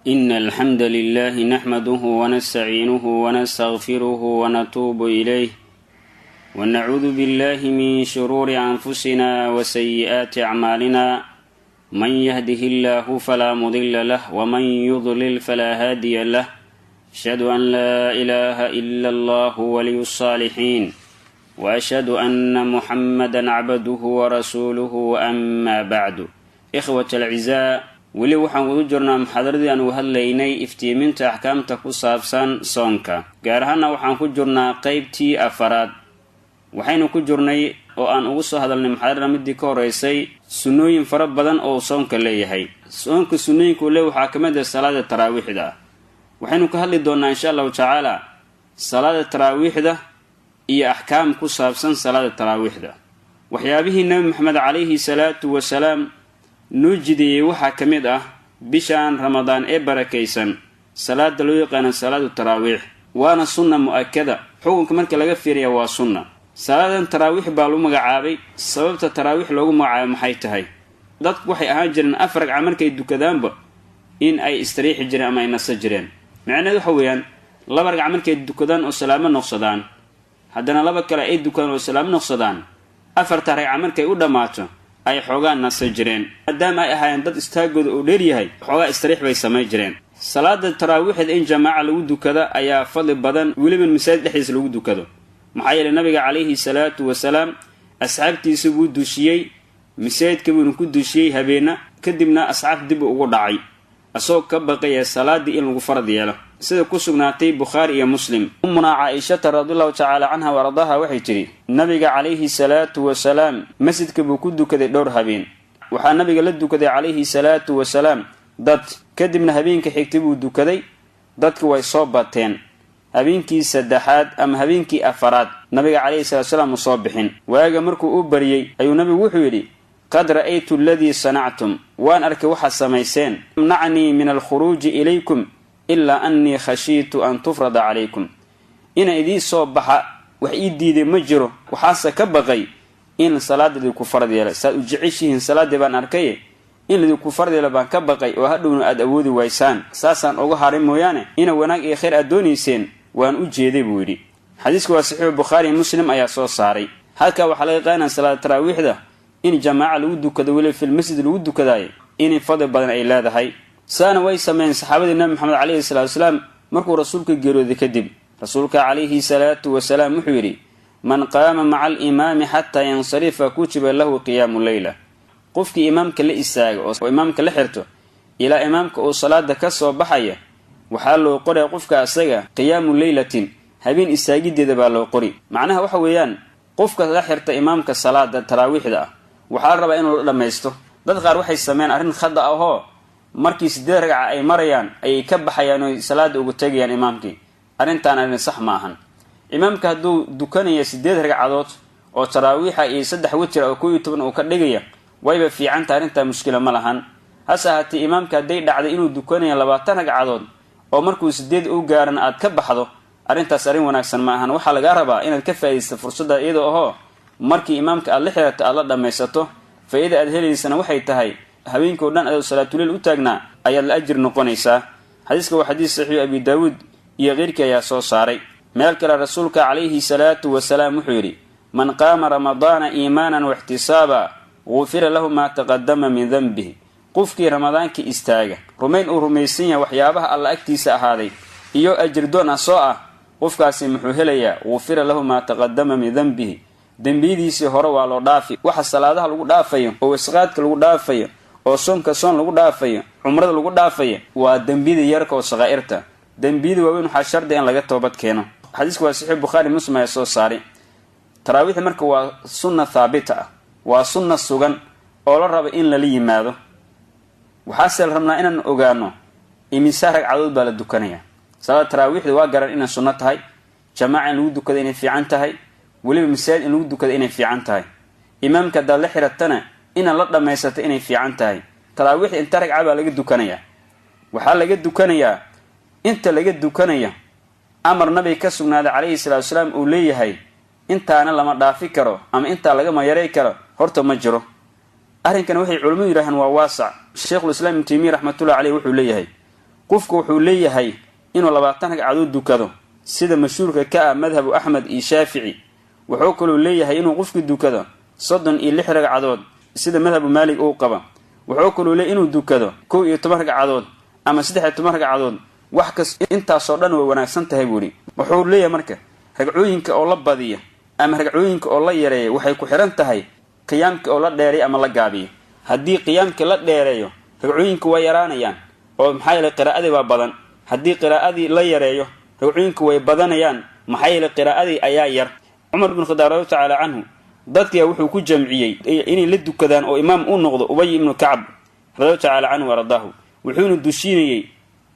إن الحمد لله نحمده ونستعينه ونستغفره ونتوب إليه، ونعوذ بالله من شرور أنفسنا وسيئات أعمالنا. من يهده الله فلا مضل له، ومن يضلل فلا هادي له. أشهد أن لا إله إلا الله ولي الصالحين، وأشهد أن محمدا عبده ورسوله. أما بعد، إخوة الأعزاء، weli waxaan wadu jirnaa muxaadaradii aan uga hadlaynay iftiiminta axkaamta ku saabsan soonka. Gaar ahaana waxaan ku jirnaa qeybtii afaraad. Waxaynu ku jirnay oo aan ugu soo hadalnay muxaadarada midii ka horeysay sunnooyin fara badan oo soonka leeyahay. Soonka sunnooyinka uu leeyahy waxaa ka mid ah salaada taraawiixda. Waxaynu ka hadli doonaa, insha Allahu tacaala, salaada taraawiixda iyo axkaam ku saabsan salaada taraawiixda. Waxyaabihii Nabi Maxamed calayhi salaatu wasalaam noo jideeyey waxaa ka mid ah bishaan Ramadaan ee barakaysan salaada loo yaqaano salaadu taraawiix, waana sunna mu'akada. Xukunka marka laga fiiriya waa sunna. Salaadan taraawiix baa lagu magacaabay. Sababta taraawiix loogu magacaabay maxay tahay? Dadku waxay ahaan jireen 4 ragca markay dukadaanba in ay istariixi jireen ama ay naso jireen. Macnaheed waxa weeyaan, 2 ragca markay dukadaan oo salaamo noqsadaan, haddana laba kale ay dukadaan oo salaamo noqsadaan, afarta ragca markay u dhammaato ay xoogaa naso jireen. Maadaama ay ahaayeen dad istaagooda uu dheer yahay, xoogaa istariix bay samay jireen. Salaada taraawiixda in jamaaca lagu dukada ayaa fadli badan, weliba masaajid dhexdiisa lagu dukado. Maxaa yeelay, Nabiga calayhi salaatu wasalaam asxaabtiisa buu dushiyey, masaajidka buuna ku dushiyey habeena. Kadibna asxaab dib ugu dhacay, asagoo ka baqaya salaadii in lagu farad yeelo, sida ku sugnaatay Bukhaari iyo Muslim. Ummunaa Caaishata radiallahu tacaala canha wa ardaaha waxay tidhi: Nabiga calayhi salaatu wasalaam masjidka buu ku dukaday dhowr habeen. Waxaa Nabiga la dukaday calayhi salaatu wasalaam dad. Kadibna habeenka xigtay buu dukaday, dadki way soo bateen. Habeenkii saddexaad ama habeenkii afaraad Nabiga calayhi salatu salaam uu soo bixin. Waaga markuu u baryey ayuu Nabigu wuxuu yidhi: "Qad ra'aytu aladii sanactum, waan arkay waxaad samayseen. Mnacnii min alkhuruuji ilaykum ilaa annii khashiitu an tufrada calaykum. Ina idii soo baxa wax ii diiday ma jiro, waxaase ka baqay in salaada idinku farad yeela. Saad u jeceshihiin salaaddii baan arkaye, in lidinku farad yeelo baan ka baqay oo hadhowna aad awoodi waysaan. Saasaan uga haray mooyaane, ina wanaag iyo khayr aad doonayseen waan u jeeday," buu yidhi. Xadiisku waa saxiixu Bukhaari, Muslim ayaa soo saaray. Halkaa waxaa laga qaadanaya salaada taraawiixda in jamaaca lagu dukado, weliba filmasjid lagu dukadaayo, in fadli badan ay leedahay. Saana way sameeyeen saxaabadii Nabi Maxamed calayhi salatu wasalaam markuu rasuulka geeriyooday kadib. Rasuulka calayhi salaatu wasalaam wuxuu yidhi: "Man qaama maca alimaami xataa yansarifa kutiba lahu qiyaamu leyla." Qofkii imaamka la istaaga oo imaamka la xirto ilaa imaamka uu salaada ka soo baxaya, waxaa loo qoraya qofka asaga qiyaamu leylatin, habeen istaagideeda baa loo qori. Macnaha waxa weeyaan, qofka la xirta imaamka salaada taraawiixda ah waxaa la rabaa inuu la dhammaysto. Dad qaar waxay sameeyaan arrin khada ahoo markii 8 ragca ay marayaan ayay ka baxayaan oo salaada uga tegayaan imaamkii. Arrintaan arrin sax ma ahan. Imaamka hadduu dukanaya 8 ragcadood oo taraawiixa iyo 3 witir oo 11 uu ka dhigaya, wayba fiicanta arrintaa, mushkila ma lahan. Hase ahaatee, imaamka hadday dhacday inuu dukanaya 20 ragcadood oo markuu 8 u gaaran aad ka baxdo, arrintaas arrin wanaagsan ma ahan. Waxaa lagaa rabaa inaad ka faaidaysto fursadda iyadoo ahoo markii imaamka aad la xirato aad la dhammaysato. Faa-ida aad helaysana waxay tahay habeenkii o dhan adoo salaatuleil u taagnaa ayaad la ajir noqonaysaa. Xadiiska waa xadiis saxiixu, Abi Daawuud iyo keyrkii ayaa soo saaray. Meel kale rasuulka calayhi salaatu wasalaam wuxuu yidhi: "Man qaama Ramadaana iimaanan waxtisaaba gufira lahu maa taqadama min danbih." Qofkii Ramadaankii istaaga rumayn uu rumaysan yahay waxyaabaha Alla agtiisa ahaaday iyo ajirdoon ah soo ah, qofkaasi muxuu helayaa? Gufira lahu maa taqadama min danbihi, dembiyadiisii hore waa loo dhaafi. Waxa salaadaha lagu dhaafayo oo wasqaadka lagu dhaafayo oo soonka soon lagu dhaafayo, cumrada lagu dhaafayo, waa dembiyada yarka oo saqaa'irta. Dembiyada waaweyn waxaa shardi in laga toobad keeno. Xadiisku waa saxiix, Bukhaari, Muslim ayaa soo saaray. Taraawiixda marka waa sunna thaabita ah, waa sunna sugan oo la rabo in lala yimaado. Waxaase la rabnaa inaan ogaano imisa ragcadood baa la dukanaya salaada taraawiixda. Waa garan inay sunno tahay, jamaaca in lagu dukado inay fiican tahay, weliba masaajid in lagu dukado inay fiican tahay, imaamka haddaad la xiratana inaad la dhammaysato inay fiican tahay. Taraawiixda inta ragca baa laga dukanayaa? Waxaa laga dukanayaa inta laga dukanaya amar Nabiga ka sugnaaday calayhi salaatu wasalaam uu leeyahay intaana lama dhaafi karo ama intaa lagama yaray karo horta ma jiro. Arrinkan waxay culimmadu yidhahdeen waa waasac. Sheikhulislaam Ibnu Taymiya raxmatullahi caleyh wuxuu leeyahay Qofku wuxuu leeyahay inuu 20 ragcadood dukado sida mashhuurka ka ah madhabu Axmed iyo Shaafici. Wuxuu kaloo leeyahay inuu qofku dukado 36 ragcadood sida madhabu Maalik uu qaba. Wuxuu kaloo leeyahay inuu dukado 11 ragcadood ama 13 ragcadood. Wax kas intaasoo dhan way wanaagsan tahay buuri. Wuxuu leeyahay marka ragcooyinka oo la badiya ama ragcooyinka oo la yareeyo waxay ku xiran tahay qiyaamka oo la dheereeyo ama la gaabiyo. Haddii qiyaamka la dheereeyo ragcooyinka way yaraanayaan oo maxaa yeelay qiraa'adii baa badan. Haddii qiraa'adii la yareeyo ragcooyinka way badanayaan, maxaa yeelay qiraa'adii ayaa yar. Cumar ibn Khadaab radiyallahu ta'ala anhu dadka wuxuu ku jamciyey inay la dukadaan oo imaam u noqdo Ubay ibn Kacab radiyallahu ta'ala anhu waradahu. Wuxuuna dushinayay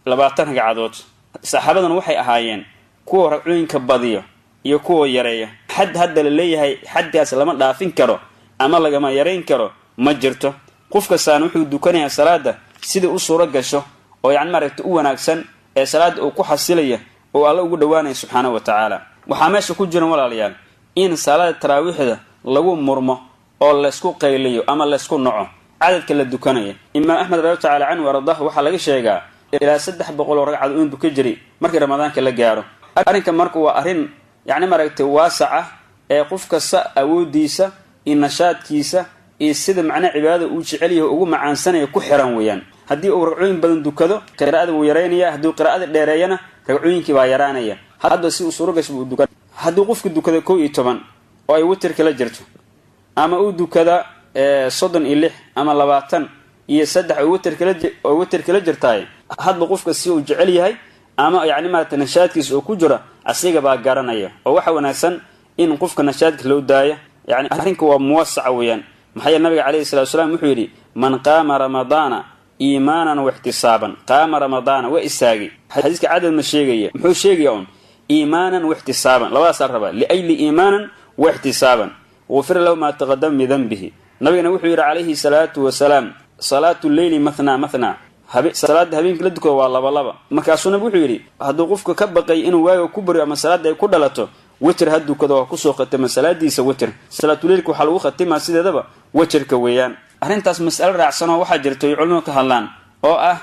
20 ragcadood. Saxaabadan waxay ahaayeen kuwa ragcooyinka badiyo iyo kuwa yareeya. Xad hadda la leeyahay xadkaas lama dhaafin karo ama lagama yareyn karo ma jirto. Qof kastaan wuxuu dukanayaa salaada sida u suuro gasho oo yacni maaragtay u wanaagsan ee salaada uu ku xasilaya oo Alle ugu dhawaanaya subxaanahu wa tacaala. Waxaa meesha ku jiran walaalayaal in salaada taraawiixda lagu murmo oo laysku qayliyo ama laysku noco cadadka la dukanaya. Imaam Axmed radiyallahu ta'ala anhu waradahu waxaa laga sheegaa ilaa 300 ragcad inuu dukan jiray markii Ramadaanka la gaaro. Arrinka marka waa arrin yacni maaragtay waasac ah ee qof kasta awoodiisa iyo nashaadkiisa iyo sida macnaha cibaadada uu jecel yahay ugu macaansanayo ku xiran weeyaan. Haddii uu ragcooyin badan dukado qiraa'ada wuu yaraynaya, hadduu qiraa'ada dheereeyana ragcooyinkii baa yaraanaya. Hadda si uu suuro gasho buu dukan. Hadduu qofku dukado 11 oo ay witrka la jirto ama uu dukada 36 ama 23 oo witrka la jirtaay, hadba qofka si uu jecel yahay ama yacni maaragtay nashaadkiisa oo ku jira asiga baa garanaya. Oo waxa wanaagsan in qofka nashaadka loo daayo. Yacni arrinka waa muwasaca weeyaan. Maxaa yeelay nabiga calayhi salaatu wasalaam wuxuu yidhi man qaama ramadaana iimaanan wa ixtisaaban. Qaama ramadaana waa istaagay. Xadiiska cadad ma sheegaya, muxuu sheegaya un iimaanan wa ixtisaaban. Labadaasaa rabaa liajli iimaanan wa ixtisaaban ghufira lahu maa taqadama min dhanbihi. Nabigana wuxuu yidhi calayhi salaatu wasalaam salaatu leyli mathna mathna, salaada habeenkii la dukado waa laba laba. Markaasuu nabigu wuxuu yidhi hadduu qofka ka baqay inuu waaga ku baryo ama salaada ay ku dhalato witr ha dukado, waa kusoo khatima salaadiisa witr. Salaatuleylka waxaa lagu khatimaa sideedaba witrka weeyaan. Arrintaas mas'alo raacsanoo waxaa jirta ay culimadu ka hadlaan oo ah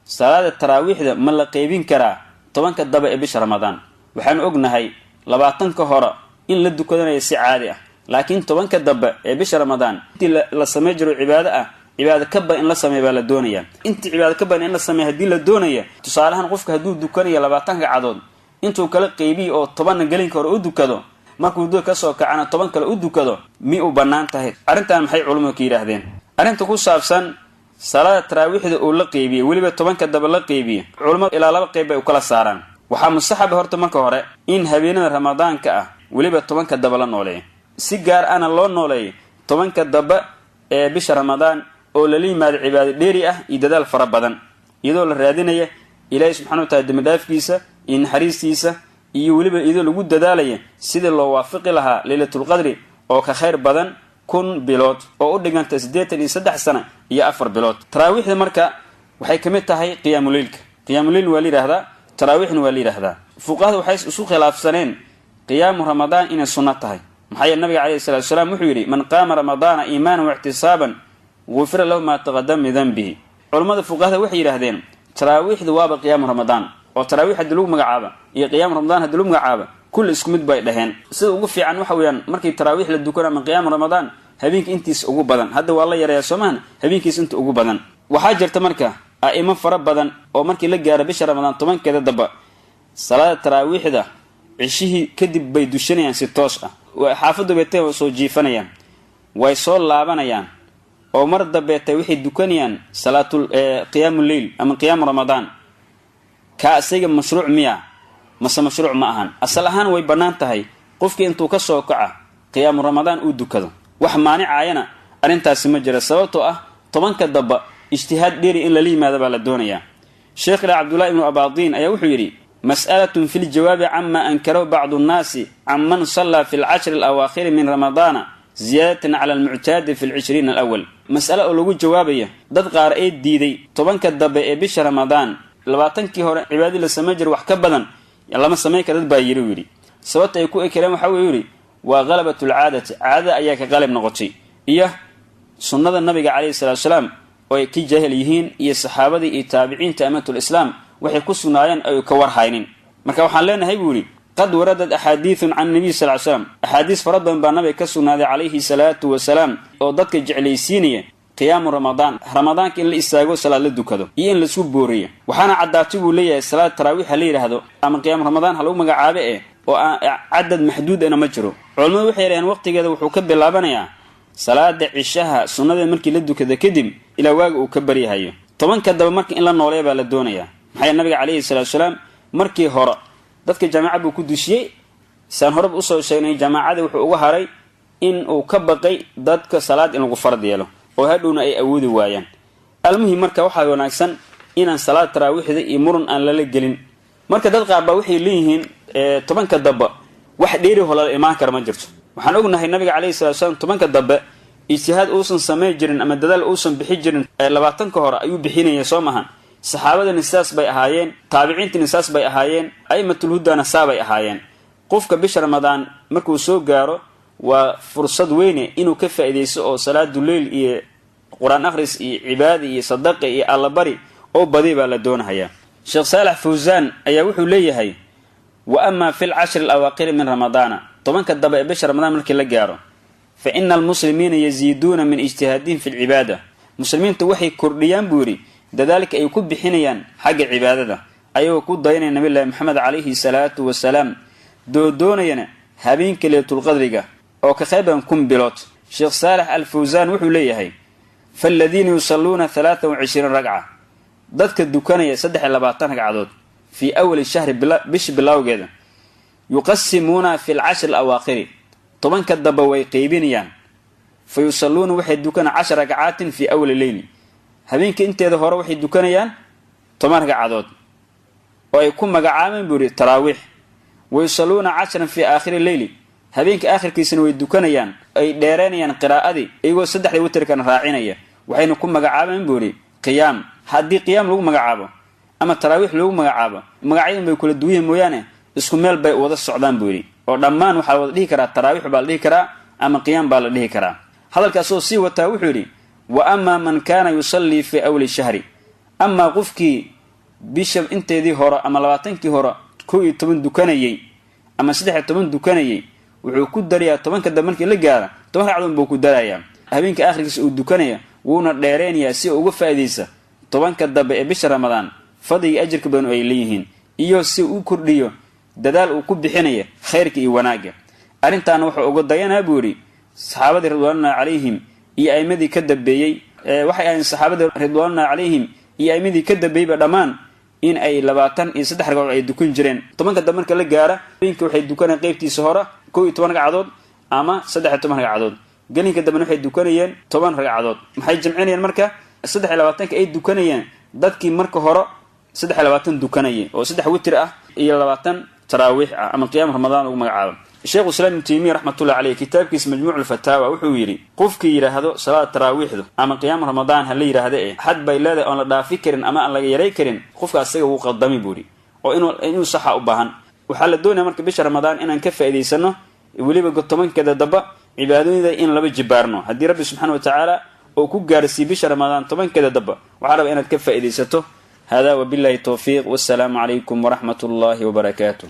salaada taraawiixda ma la qeybin karaa 10 daba ee bisha Ramadaan. Waxaanu ognahay 20 hore in la dukadanayo si caadi ah, laakiin 10 daba ee bisha Ramadaan intii la sameey jiro cibaado ah, cibaado ka badan in la sameeyo baa la doonayaa. Intii cibaado ka badan in la sameeyo haddii la doonaya, tusaalahan qofka hadduu dukanayo 20 ragcadood intuu kala qeybiyo oo 10 gelinka hore u dukado, markuu doo ka soo kacana 10 kale u dukado, mi u bannaan tahay? Arrintan maxay culimadu ka yidhaahdeen? Arrinta ku saabsan salaada taraawiixda oo la qeybiyey weliba 10 daba la qeybiyey, culimadu ilaa 2 qeyb bay u kala saaraan. Waxaa mustaxab horta marka hore in habeenada Ramadaanka ah weliba 10 daba la nooleeyo, si gaar ahna loo nooleeyo 10 daba ee bisha Ramadaan oo lala yimaado cibaado dheeri ah iyo dadaal fara badan, iyadoo la raadinaya Ilaahay subxaanahu wa ta'ala dembi dhaafkiisa iyo naxariistiisa, iyo weliba iyadoo lagu dadaalaya sidii loo waafiqi lahaa Laylatul Qadri oo ka khayr badan 1000 bilood oo u dhiganta 83 sano iyo 4 bilood. Taraawiixda marka waxay ka mid tahay qiyaamul leylka. Qiyaamul leyl waa la yiraahdaa, taraawiixna waa la yiraahdaa. Fuqahadu waxay isu khilaafsaneen qiyaamu Ramadaan inay sunno tahay. Maxaa yeelay nabiga calayhi salaatu wasalaam wuxuu yidhi man qaama ramadaana iimaanan wa ixtisaaban ghufira lahu maa taqaddama min dhanbihi. Culimada fuqahada waxay yidhaahdeen taraawiixdu waaba qiyaamu Ramadaan, oo taraawiix haddii lagu magacaabo iyo qiyaamu Ramadaan haddii lagu magacaabo kulli isku mid bay dhaheen. Sida ugu fiican waxa weeyaan markii taraawiix la dukano ama qiyaamu Ramadaan habeenkii intiisa ugu badan, hadda waa la yareeyaa soomahan, habeenkiisa inta ugu badan. Waxaa jirta marka a'imo fara badan oo markii la gaaro bisha Ramadaan 10keeda daba salaada taraawiixda cishihii kadib bay dushanayaan si toos ah. Xaafaddu bay tay soo jiifanayaan, way soo laabanayaan oo mar dambeetay waxay dukanayaan salaatul qiyaamul leyl ama qiyaamu Ramadaan. Ka asaga mashruuc miya mase mashruuc ma ahan? Asal ahaan way bannaan tahay qofkii intuu ka soo kaca qiyaamu Ramadaan uu dukado, wax maanicayana arrintaasi ma jira, sababtoo ah 10 daba ijtihaad dheeri in lala yimaado baa la doonayaa. Sheekh Cabdullah ibn Abaadiin ayaa wuxuu yidhi mas'alatun fi ljawaabi cama ankarahu bacdu nnaasi can man sallaa fi alcashri alawaakhiri min ramadaana ziyaadatan cala almuctaadi fi alcishriin alawal. Mas'ale oo lagu jawaabaya dad qaar ee diiday 10 dambe ee bisha Ramadaan 20kii hore cibaadadii la samayn jiray wax ka badan lama samayn kara, dad baa yiri yidhi. Sababta ay ku ekereen waxa uu yidhi waa ghalabatul caadati, caadada ayaa ka qalib noqotay, iyo sunnada nabiga calayhi salaatu wasalaam oo ay ka jaahil yihiin, iyo saxaabadii iyo taabiciinta amatul islaam waxay ku sugnaayeen ay ka warhaynin. Marka waxaan leenahay buu yidhi qad waradad axaadiidun can nabiy sal ly slam, axaadiis fara badan baa nabiga ka sugnaaday calayhi salaatu wasalaam oo dadka jeclaysiinaya qiyaamu ramadaan, ramadaanka in la istaago salaad la dukado iyo in laisku booriyo. Waxaana caddaatay buu leeyahay salaad taraawiix ha la yidhaahdo ama qiyaamu ramadaan ha lagu magacaabe oo cadad maxduud ana ma jiro. Culimmadu waxay yidhahdeen waqtigeeda wuxuu ka bilaabanayaa salaada cishaha sunnadeed markii la dukada kadib ilaa waaga uu ka baryahayo. 10-ka daba marka in la nooleeya baa la doonayaa. Maxaa nabiga calayhi salaatu wasalaam markii hore dadka jaamaca buu ku dushiyey, saan horeba usoo sheegnay jamaacada wuxuu uga haray in uu ka baqay dadka salaad in lagu farad yeelo oo hadhowna ay awoodi waayaan. Almuhim marka waxaa wanaagsan inaan salaad taraawiixda iyo muran aan lala gelin. Marka dad qaar baa waxay leeyihiin 10-ka damba wax dheeri holala imaan kara ma jirto. Waxaan ognahay nabiga calayhi salatu wasalaam 10-ka dambe ijtihaad uusan samayn jirin ama dadaal uusan bixi jirin, 20-ka hore ayuu bixinaya, soo maahan? Saxaabadana sidaas bay ahaayeen, taabiciintana sidaas bay ahaayeen, a'imatulhudana saabay ahaayeen. Qofka bisha ramadaan markuu soo gaaro waa fursad weyne inuu ka faa'iidaysto oo salaadu leyl iyo qur-aan akhris iyo cibaada iyo sadaqa iyo allabari oo badi baa la doonahayaa. Sheekh Saalax Fawsaan ayaa wuxuu leeyahay wa amaa fi lcashri alawaaqiri min ramadaana, 10-ka daba ee bisha ramadaan markii la gaaro, fa ina almuslimiina yasiiduuna min ijtihaadihim fi lcibaada. Muslimiintu waxay kordhiyaan buu yidhi dadaalka ay ku bixinayaan xagga cibaadada, ayagoo ku dayanaya nabiyllahi Maxamed calayhi salaatu wasalaam, doodoonayana habeenka leylatulqadriga oo ka qayban 1000 bilood. Sheekh Saalax Alfawsaan wuxuu leeyahay faaladiina yusalluuna 23 ragca, dadka dukanaya 23 ragcadood fii awali shahri, bisha bilowgeeda, yuqasimuuna fi lcashri alawaaqiri, 10-ka damba way qeybinayaan, fa yusalluuna waxay dukanaan 10 ragcaatin fii awali leyli, habeenka inteeda hore waxay dukanayaan 10 ragcadood oo ay ku magacaabeen buu yidhi taraawiix, wa yusalluuna 10 fii aakhiri leyli, habeenka aakhirkiisana way dukanayaan, ay dheereynayaan qiraa'adii iyagoo saddexda witrkana raacinaya, waxayna ku magacaabeen buu yidhi qiyaam. Haddii qiyaam lagu magacaabo ama taraawiix lagu magacaabo, magacyadun bay kula duwan yihiin mooyaane isku meel bay wada socdaan buu yidhi, oo dhammaan waxaa la wada dhihi karaa taraawiix baa la dhihi karaa ama qiyaam baa la dhihi karaa. Hadalkaasoo sii wataa wuxuu yidhi wa amaa man kaana yusallii fii awali shahri, amaa qofkii bisha inteedii hore ama 20-kii hore 11 dukanayey ama 13 dukanayey, wuxuu ku darayaa 10-ka dambe markii la gaara 10 ragcadood buu ku darayaa, habeenka aakhirkiisa uu dukanaya wuuna dheereynayaa si uu uga faa'iidaysa 10-ka dambe ee bisha ramadaan fadliga ajirka badan oo ay leeyihiin, iyo si uu kordhiyo dadaal uu ku bixinaya khayrka iyo wanaagga. Arrintaana wuxuu uga dayanaa buu yidhi saxaabadii ridwaanullahi calayhim iyo a'imadii ka dambeeyey. Waxay ahayn saxaabadii ridwaanullahi calayhim iyo a'imadii ka dambeeyeyba dhammaan in ay 23 ragcadood ay dukan jireen. 10-ka dambe marka la gaara habeenkii waxay dukanayeen qeybtiisa hore 11 ragcadood ama 13 ragcadood, gelinka dambena waxay dukanayeen 10 ragcadood. Maxay jamcinayeen marka 23-ka ay dukanayeen dadkii marka hore 23 dukanayay oo 3 witir ah iyo 20 taraawiix ah ama qiyaam ramadaan lagu magacaabo. Sheekhu islaam Ibnu Taymiya raxmatullahi caleyh kitaabkiisa Majmuuc ulfataawa wuxuu yidhi qofkii yidhaahdo salaad taraawiixdu ama qiyaam ramadaan ha la yidhaahda xad bay leedahay oon la dhaafi karin ama aan laga yaray karin, qofka asaga wuu qaldami buu yidhi, oo inuu saxa u baahan. Waxaa la doonaya marka bisha ramadaan inaan ka faa'iidaysano, weliba 10-keeda damba cibaadooyada in laba jibaarno. Haddii rabbi subxaana wa tacaala oo ku gaarsiiy bisha ramadaan 10-keeda damba, waxaa raba inaad ka faa'iidaysato. Hada wabillahi towfiiq, wassalaamu calaykum waraxmat ullahi wabarakaatuh.